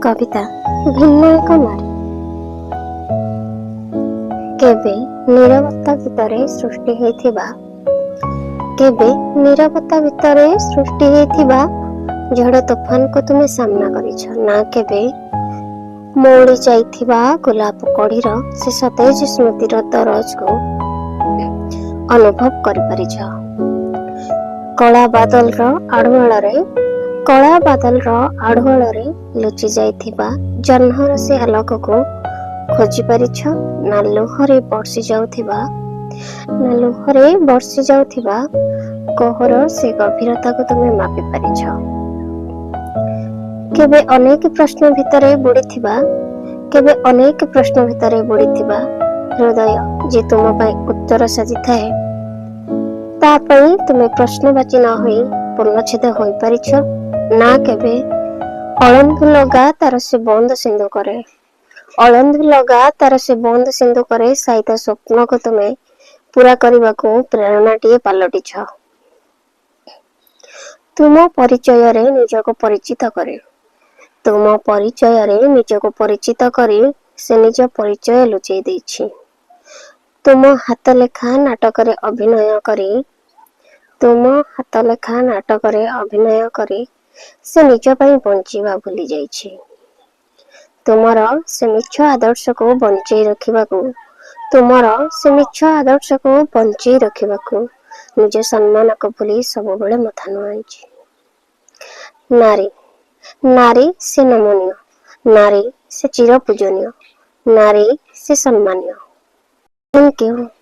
କବିତା ଭିନ୍ନ ଏକ ନାରୀ। କେବେ ନିରବତା ଭିତରେ ସୃଷ୍ଟି ହେଇଥିବା, କେବେ ନିରବତା ଭିତରେ ସୃଷ୍ଟି ହେଇଥିବା ଝଡ଼ ତୋଫାନକୁ ତୁମେ ସାମ୍ନା କରିଛ ନା କେବେ ମଉଳି ଯାଇଥିବା ଗୋଲାପ କଢ଼ିର ସେ ସତେଜ ସ୍ମୃତିର ଦରଜକୁ ଅନୁଭବ କରିପାରିଛ? କଳା ବାଦଲର ଆଢୁଆଳରେ, କଳା ବାଦଲର ଆଢୁଆଳରେ ଲୁଚି ଯାଇଥିବା ଜହ୍ନର ସେ ଆଲୋକକୁ ଖୋଜି ପାରିଛ ନା ଲୁହରେ ବର୍ଷି ଯାଉଥିବା କୋହର ସେ ଗଭୀରତାକୁ ତୁମେ ମାପି ପାରିଛ? କେବେ ଅନେକ ପ୍ରଶ୍ନ ଭିତରେ ବୁଡ଼ିଥିବା, କେବେ ଅନେକ ପ୍ରଶ୍ନ ଭିତରେ ବୁଡ଼ିଥିବା ହୃଦୟ ଯେ ତୁମ ପାଇଁ ଉତ୍ତର ସାଜିଥାଏ, ତା ପାଇଁ ତୁମେ ପ୍ରଶ୍ନବାଚୀ ନ ହୋଇ ପୂର୍ଣ୍ଣଚ୍ଛେଦ ହୋଇପାରିଛ ନା କେବେ ଅଳନ୍ଧୁ ଲଗା ତାର ସେ ବନ୍ଦ ସିନ୍ଧୁକରେ, ଅଳନ୍ଧୁ ଲଗା ତାର ସେ ବନ୍ଦ ସିନ୍ଧୁକରେ ସାଇତା ସ୍ୱପ୍ନକୁ ତୁମେ ପୁରା କରିବାକୁ ପ୍ରେରଣାଟିଏ ପାଲଟିଛ? ତୁମ ପରିଚୟରେ ନିଜକୁ ପରିଚିତ କରି, ତୁମ ପରିଚୟରେ ନିଜକୁ ପରିଚିତ କରି ସେ ନିଜ ପରିଚୟ ଲୁଚେଇ ଦେଇଛି। ତୁମ ହାତ ଲେଖା ନାଟକରେ ଅଭିନୟ କରି, ତୁମ ହାତ ଲେଖା ନାଟକରେ ଅଭିନୟ କରି ସେ ନିଜ ପାଇଁ ବଞ୍ଚିବା ଭୁଲି ଯାଇଛି। ତୁମର ସେ ମିଛ ଆଦର୍ଶକୁ ବଞ୍ଚେଇ ରଖିବାକୁ, ତୁମର ସେ ମିଛ ଆଦର୍ଶକୁ ବଞ୍ଚେଇ ରଖିବାକୁ ନିଜ ସମ୍ମାନକୁ ଭୁଲି ସବୁବେଳେ ମଥା ନୁଆଁଇଛି। ନାରୀ, ନାରୀ ସେ ନମନୀୟ, ନାରୀ ସେ ଚିର ପୂଜନୀୟ, ନାରୀ ସେ ସମ୍ମାନୀୟ। Thank you.